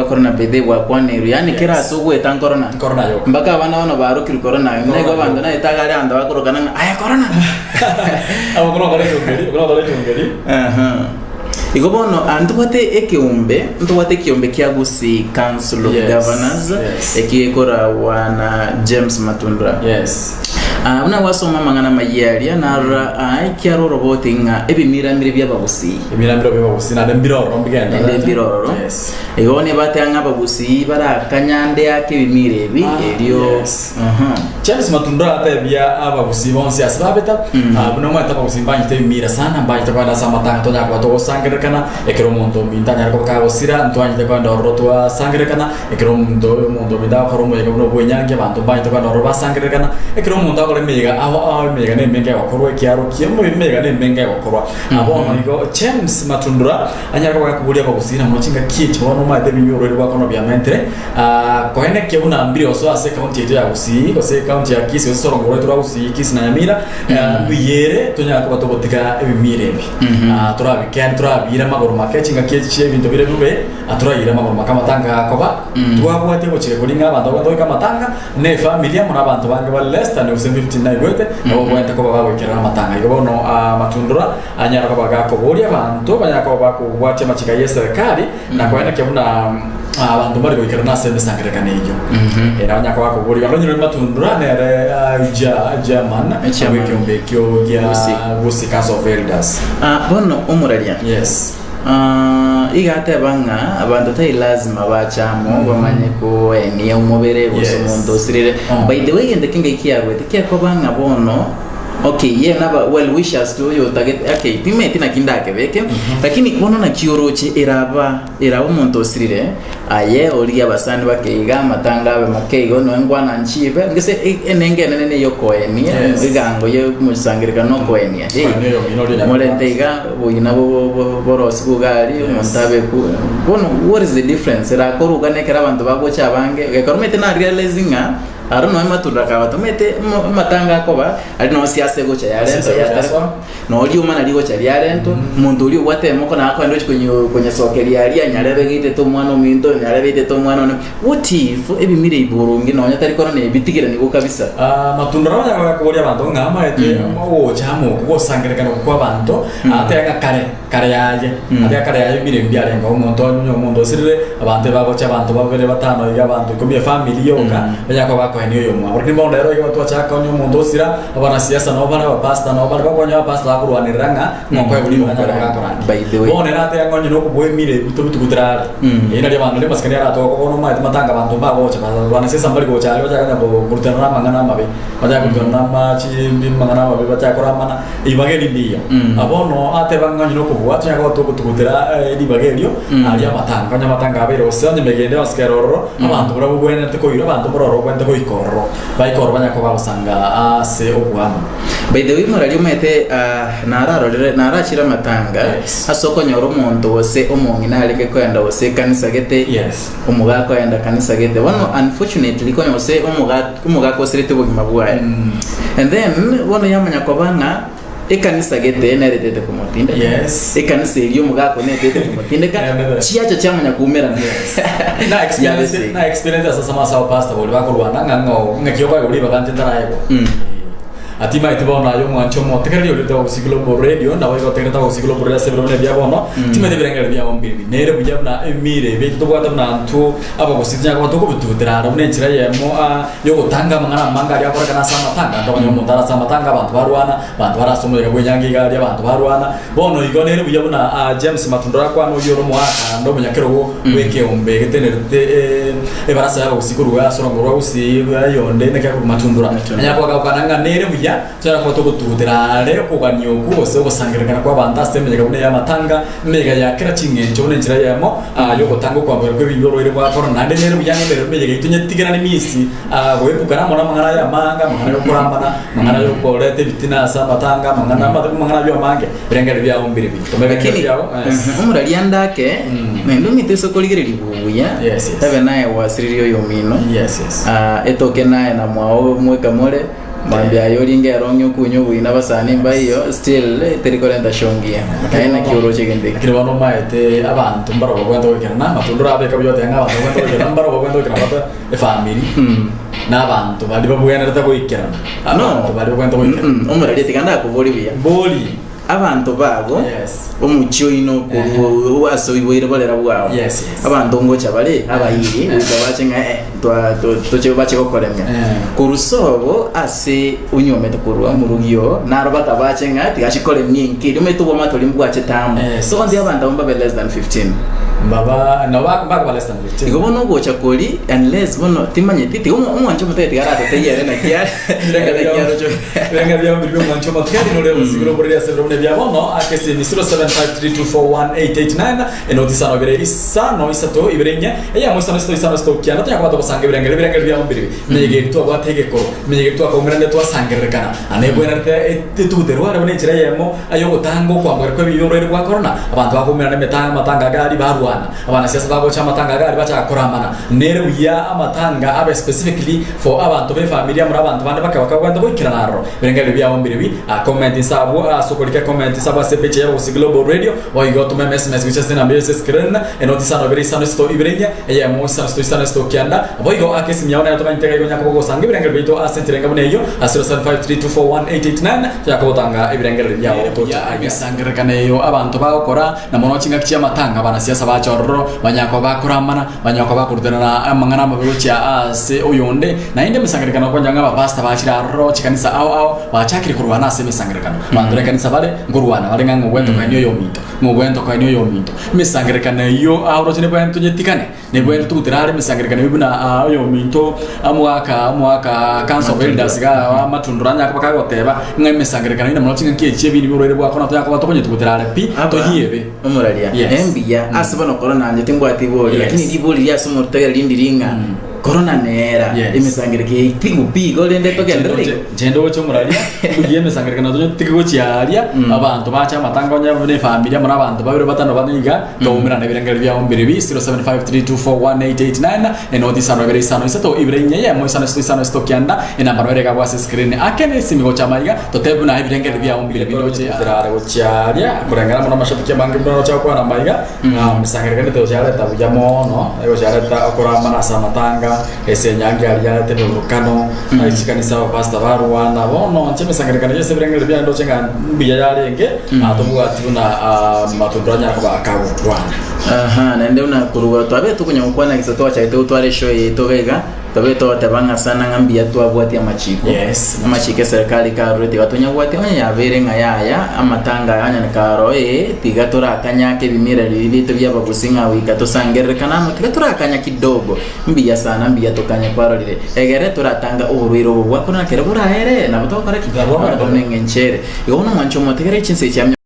korona by the way bwakwaneirwe yaani kera Yes. ase ogweta nkorona Nkorona yoka. mpaka abana bono barokirwe korona Nkorona nigo abanto yoka. naete agare abanto bakorokana ng'a aye korona Abo korona okore echungeri, korona okore echungeri. Aha. Igo bono ah, ntobwate ekeombe ntobwate ekeombe kia Gusii Council of Yes, Governors yes. ekigekoragwa na James Matundura Yes. Ah, buna gwasoma amang'ana amayia aria narora ah, ekiaro oroboti ng'a ebimiramire bi'abagusii Emiramiro bi'abagusii naende mbire ororo mbigendererete. Naende mbire ororo. Yes. Igo bono ebateba ng'a abagusii barakanyande ake ebimira ebi Ah, erio yes. Aha. James Matundura atebia abagusii bonsi ase babeta, ah, buna omanyete abagusii mbanchete ebimira sana, mbanchete kogenda ase amatanga tonyara koba togosangererekana, ekero omonto ominto anyare koba kagosira, ntwanchete kogenda ororo twasangererekana, ekero omonto omonto ominto agokora omoyega buna obwenyangi, abanto mbanchete kogenda ororo basangererekana, ekero omonto agokora emeyega ao ao emeyega na emenge egokorwa ekiaro kiamo emeyega na emenge egokorwa. Ah, bono igo James Matundura anyare koba gakoboria abagusii na mono chingaki echi bono omanyete ebinyoro ebi gwakorwa biamentire, Koenekia buna mbire osoa ase ekaunti yaito ya Gusii, gose ekaunti ya Kisii, gose ase orongo rwaito rwa Gusii, Kisii na Nyamira, mbuya ere tonyare koba togotiga ebimira ebi. Torabikende, torabiire amagoro make chingaki echi chia ebinto bire bibe, toraire amagoro make amatanga gakoba, twabwatia gochika koria ng'a abanto abwo toike amatanga, na efamiri amo na abanto bange bare less than gose 15 naigwete, nabo babwenerete koba bagoikerera amatanga. Igo bono amatundura anyare koba gakoboria abanto, banyare koba bakobwatia amachiko ayio y'eserekari, Na koenekia buna abanto mbare goikerana ase emesangererekano eyio. Ere onye akoba akoboria, Onye ore matundura nere ja chairman Chairman. bw'ekeombe ekio gia Gusii. Gusii Council of Elders. Ah, bono omoraria Yes. Ah, iga ateba ng'a abanto tari lazima bache amo bamanye koenia omobere gose Yes. omonto osirire. Oh. By the way egento kenge kiarwete kiakoba ng'a bono okay ye naba well wishers to oyo otagete okay timanyeti naki ndakebeke lakini bono naki oroche eraba eraba omonto osirire aye origie abasani bake iga amatanga abe make igo noe nkwana nchibe gese e- enengo enene neye okoenia Yes. egango ye omosangererekano nokoenia hey, Koenia oyomino oria onyare morente iga bogina bo- bo- borosi bugari omonto abe ku bono what is the difference erakoruga nekero abanto bagocha abange ekero omanyete na realize ng'a Aro noe matunda akabatomete amatanga akoba aria noo siasa egocha yarentwa Siasa egocha yaterekwa yasoa. noo rioma nario rigocha riarentwa omonto oria obwate emoko naye akoenda gochia konyo konyesokeria aria nyarebe gaitete omwana ominto nyarebe aitete omwana one what if ebimira ebi boronge nonya tari korora ebitigeranigo kabisa. Amatunda nabo onye koboria abanto ng'a amaete ogocha amo okwo gosangererekana okwo kwa abanto ateba ng'a kare Kare yaye, ase kare yaye ebire mbiarengeo, omonto onye omonto osirire, abanto ebagocha abanto babere batano iga abanto ikomi efamiri yoka, banyare koba bakoenia oyomwabo. Lakini bono rero iga twachaka onye omonto osira, abanasiasa nabo bare, abapastor nabo bare, bakonya abapastor bakorwanerera ng'a ng'a okoegwa ribaga nyare kogakorandia. By the way. Bono ere ateba ng'a onye nokobua emira ebi tobitugutera are, Erio nario abanto nario amasikani aratoke bono omanyete matanga abanto mbagocha, abanasiasa mbari gocha aria bachake konya korutana na amang'ana amabe, bachake korutana na amachi amang'ana amabe bachake koramana. Ribaga eri ndiya. Bono ateba ng'a onye nokobua, tonya koba togotugutera ribaga erio aria amatanga. Onye amatanga abeire gose onye emegendo yonsi kere ororo, abanto baria bogwenerete koira, abanto mbare ororo bogwenerete goika ororo, baike ororo banyare koba bagosanga ase oboamo. By the way morari omanyete nararorire narachire amatanga Yes. ase okonyora omonto gose omong'ina arenge koenda gose ekanisa gete Yes. omogaka oenda kanisa gete bono unfortunately konya gose omoga omogaka osirete obogima bwaye and then bono yamanya koba ng'a ekanisa gete nere etete komotindeka Yes. ekanisa eria omogaka one etete komotindeka Amen. chiacha chiamanya koumerana Na experience Yabese. na experience ase ase aba pastor boria bakorwana ng'a ng'o ng'aki okoegwa ribaga inche ntaraegwa. Mm. Atimaeti bono aye omwanchi omotegereri oria Tausi Global Radio, nabo igo otegerete Tausi Global Radio ase ebiro buna ebia bono, timanyeti ebirengererio biao mbibi. Nere buya buna emira ebe yaito tobwate buna intwe abagusii tinyara koba tokobitugutera are buna enchera eyemo yogotanga amang'ana amange aria akorekana ase amatanga, ande onye omonto are ase amatanga abanto barwana, abanto bare ase omoyega bw'enyangi iga aria abanto barwana. Bono igo nere buya buna James Matunda orakwane oyio ore omoaka ande omonyakerogo bw'ekeombe getenerete ebarasa y'abagusii korwa ase orongo rwa Gusii eyonde naki akorokwa Matundura. Anyare koba gakokana ng'a nere buya tonyare koba togotugutera are okogania okwo gose ogosangererekana kw'abanto ase emeyega buna ey'amatanga, emeyega ya kera ching'encho buna enchera eyemo y'ogotanga okwambokera kw'ebibe orwaire bwa korona. Naende nere buya ng'a emeyega eyio tonyetigerane misi goepukana amo namang'ana aya amange, amang'ana y'okorambana, amang'ana y'okoreta ebitina ase amatanga, amang'ana amang'ana ayio amange, ebirengererio biao mbire bi. Toma ebirengererio Lakini biao, yes. omoraria ande ake naende omanyete ase okorigereria buya Yes, yes. ebe naye gwasiririe oyomino Yes, yes. Ah, etoke naye na mwao mweka more. Mambia aye oringe erong'i okunywa obuina abasani mbaiyo still teri korenta show ngiya. Naye naki oroche gento eke? Lakini bono omaete abanto mbaro babwenerete goikerana amatunda orabeke buya otebe ng'a abanto babwenerete goikerana mbaro babwenerete goikerana babe efamiri na abanto baria babwenerete goikerana abanto baria babwenerete goikerana. Mm, omorari tiga ndakoborie buya. Bori. Abanto bago, Yes. omochie oino korwa ase oiboire borera bwao, Yes, yes. abanto ngocha bare abairi goika bache ng'a eh, twa- to- toche bache gokoremia. Eh. Korwa sobo ase onyuomete korwa omorugi oo, naro bakabache ng'a tiga ache koremia enka eria, omanyete obwamate oria mbwachete amo. Yes, So yes. onsi abanto abwo mbabe less than 15. Mbaba nabo bakoba less than 15. Igo bono ogocha koria unless bono timanyeti tiga omo- omwancho omotebie tiga aratotebie ere naki are ere naki aroche. Ebirenga biao mbiri bi'omwancho omotigari nore obosigire oborere ase ebiro buna ebia bono, ake esimi 0753241889, enoti isano ibere isano isato ibere inye, eyemo isano isato isano isato kianda tonya kobata gosanga ebirengererio ebirengererio biao mbiri bi. Emeyega eri twabwate egekoro, emeyega eri twakaumerane twasangererekana, ande ebwenerete etuguterwe are buna enchera eyemo ay'ogotanga okwambokera kw'ebibe orwaire bwa korona, abanto bakoumerana emeta amatanga age aria barwana, Abanasiasa bagocha amatanga age aria bachaka koramana. Nere buya amatanga abe specifically for abanto b'efamiri amo nabanto bande bake bakagwenta goikerana aroro. Ebirengererio biao mbiribi? Comment inse abwo ase okorika comment inse abwo ase epage ya Gusii Global Radio boigo otome emesms gochia ase enamba eye ase escreen enoti isano ibere isano isato ibere inye eyemo isano isato isano isato kianda boigo aka esimi yao nero tomanyete iga igo onya koba ogosanga ebirengererio biaito ase enchera enga buna eyio 0753241889 tonya kobotanga ebirengererio biao gocha emesangererekano eyo abanto bagokora Na mono chingaki chi'amatanga abanasiasa bache ororo, banyare koba bakoramana, banyare koba bakoruterana amang'ana amabe gochia ase oyonde. Naende emesangererekano okonyora ng'a abapastor bachire aroro chikanisa ao ao, bachakire korwana ase emesangererekano. Abanto b'ekanisa bare nkorwana bare ng'a ng'ogwenta koenia oyominto, ng'ogwenta koenia oyominto. Emesangererekano eyio aoroche nebwenerete tonyetigane. Nebwenerete togutera are emesangererekano eyio buna aa oyominto omogaka omogaka council of elders iga amatundura anyare koba kagoteba ng'a emesangererekano eyio na mono ching'aki echi ebinto bia oborwaire bwa korona tonyare koba tokonyetugutera are pi Aba, toyiebe. omoraria, Yes. nembuya ase bono korona inche timbwati ibori, Yes. lakini ribori ria ase omorutagera rindi ring'a korona nera Yes. emesangererekano eye tigo pi igo rende togenderere igo. Inche ndoche omoraria mbuya emesangererekano tonye gochia aria abanto bache amatanga onye buna efamiri amo na abanto babere batano bane iga Toumerane ebirengererio biao mbiribi, 0753241889, enoti isano ibere isano isato ibere inye eyemo isano isato isano isato kianda, enamba noyo ere igabwo ase escreen. Ake ne esimi gocha amaiga, totebe buna ebirengererio biao mbiribi ndoche are gochia aria, koreng'ana mono amashabiki amange buna oroche gokwana amaiga, ng'a omosangererekano tegochiareta buya mono, egochiareta okoramana ase amatanga, ase enyangi aria yareta emeburukano, chikanisa abapastor barwana, bono inche emesangererekano eyio ase ebirengererio biane ndoche ng'a mbuya yarenge, tobwati buna matunda anyare koba akagokwana. Aha, naende buna korwa twabete tokonya gokwana gese twachagete gotwara eshow eye yaito iga iga, twabete togoteba ng'a sana ng'a mbuya twabwatia amachiko. Yes. Amachiko eserekari karure tiga tonyabwatie onye yabeire ng'a yaya, amatanga aya onye karo ee, tiga torakanyake ebimira biria biaito bia abagusii ng'a goika tosangererekane amo, tiga torakanya kidogo. Mbuya sana, mbuya tokanye kwarorire, egere toratanga oborwaire obo bwa korona kere boraere, nabo togokora ki? Nabo Nabo neng'encho ere. Igo bono mwanche omotegerere chinsa echi amnya.